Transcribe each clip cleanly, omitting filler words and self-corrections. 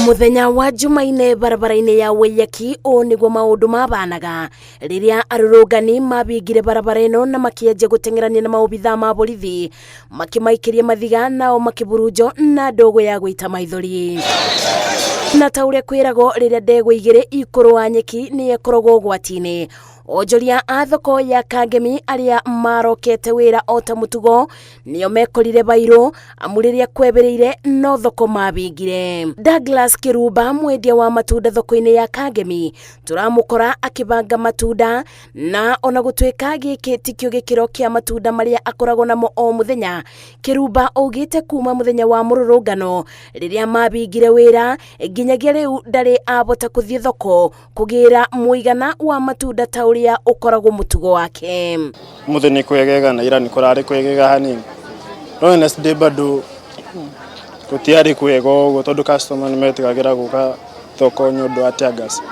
Mũthenya wa Jumaine barabara-inĩ ya Waiyaki, ũũ nĩguo maũndũ mabanaga rĩrĩa arũrũngani mabingire barabara ĩno na makĩanjia gũteng'erania na maobithaa ma borithi, makĩmaikĩria mathiga nao makĩburunjwo na ndogo ya gũita maithori. Na ta ũrĩa kwĩragwo, rĩrĩa ndegwa igĩrĩ ikũrũa nyeki nĩ ĩkoragwo ũgwati-inĩ. Onjoria a thoko ya Kangemi arĩa marokete wĩra o ta mũtugo nĩo mekorire bairũ, amu rĩrĩa kwebĩrĩire no thoko mabingire. Douglas Kĩrumba, mwendia wa matunda thoko-inĩ ya Kangemi, tũramũkora akĩbanga matunda, na ona gũtuĩka gĩkĩ tikĩo gĩkĩro kĩa matunda marĩa akoragwo namo o mũthenya, Kĩrumba augĩte kuma mũthenya wa mũrũrũngano rĩrĩa mabingire wĩra nginyagia rĩu ndarĩ abota kũthiĩ thoko kũgĩra mũigana wa matunda ta ũrĩa ũkoragwo mũtugo wake. Mũthĩ nĩ kwegega na ira nĩ kũrarĩ kwegega hanini, no Wednesday bado gũtiarĩ kwega ũguo, tondũ customer nĩ metigagĩra gũka thoko nĩ ũndũ wa tear gas.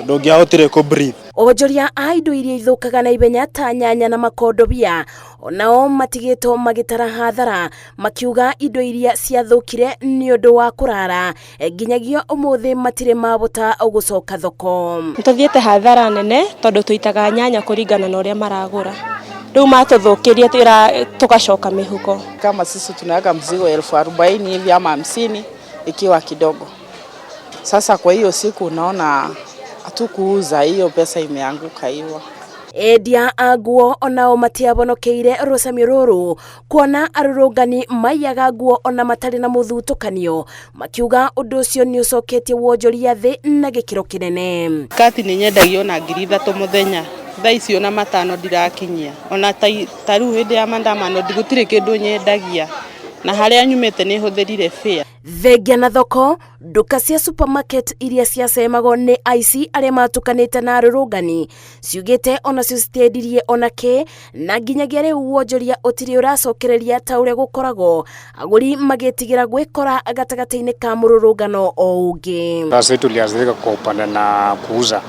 Ndũngĩahotire kũ breathe. Onjoria a indo iria ithũkaga na ihenya ta nyanya na makondobia onao matigĩtwo magĩtara hathara, makiuga indo iria ciathũkire nĩ ũndũ wa kũrara nginyagia ũmũthĩ matirĩ mabota gũcoka thoko. Tũthiĩte hathara nene tondũ tũitaga nyanya kũringana na ũrĩa maragũra, rĩu matũthũkĩria tũgacoka mĩhuko. Kama sisi tunaweka mzigo 40,000 hivi ama 50 ikiwa kidogo. Sasa kwa hiyo siku unaona hatukuuza, hiyo pesa imeanguka hiyo. Endia a nguo onao matiabonokeire rũcamio rũrũ, kuona arũrũngani maiyaga nguo ona matarĩ na mũthutũkanio, makiuga ũndũ ũcio nĩ ũcoketie wonjoria thĩ na gĩkĩro kĩnene. Kati nĩ nyendagio na 3,000 mũthenya, thaa ici ona 5 ndirakinyia, ona ta rĩu hĩndĩ ya maandamano gũtirĩ kĩndũ nyendagia, na harĩa nyumĩte nĩ hũthĩrire fare. Thengia na thoko, nduka cia supermarket iria ciacemagwo nĩ aici arĩa matukanĩte na arũrũngani ciugĩte onacio citiendirie ona kĩ, na nginyagia rĩu wonjoria ũtirĩ ũracokereria ta ũrĩa gũkoragwo, agũri magĩtigĩra gwĩkora gatagatĩ-inĩ ka mũrũrũngano o ũngĩ. Sasa tuliathirika kwa upande na kuuza,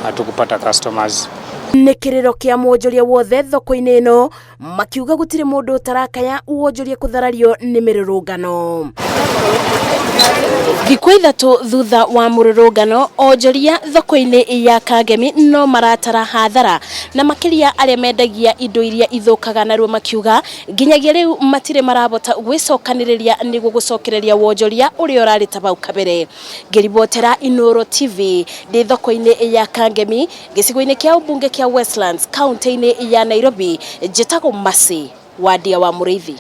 hatukupata customers. Nĩ kĩrĩro kĩa mwonjoria wothe thoko-inĩ ĩno, makiuga gũtirĩ mũndũ ũtarakaya wonjoria kũtharario nĩ mĩrũrũngano. Thikũ 3 thutha wa mũrũrũngano, onjoria thoko-inĩ ya Kangemi no maratara hathara, na makĩria arĩa mendagia indo iria ithũkaga narua, makiuga nginyagia rĩu matirĩ marabota gwĩcokanĩrĩria nĩguo gũcokereria wonjoria ũrĩa ũrarĩ ta bau kabere. Ngĩribotera Inooro TV ndĩ thoko-inĩ ya Kangemi, gĩcigo-inĩ kĩa ũmbunge kĩa Westlands, kaunti-inĩ ya Nairobi, njĩtagwo Mercy Wandia wa Mũrĩithi.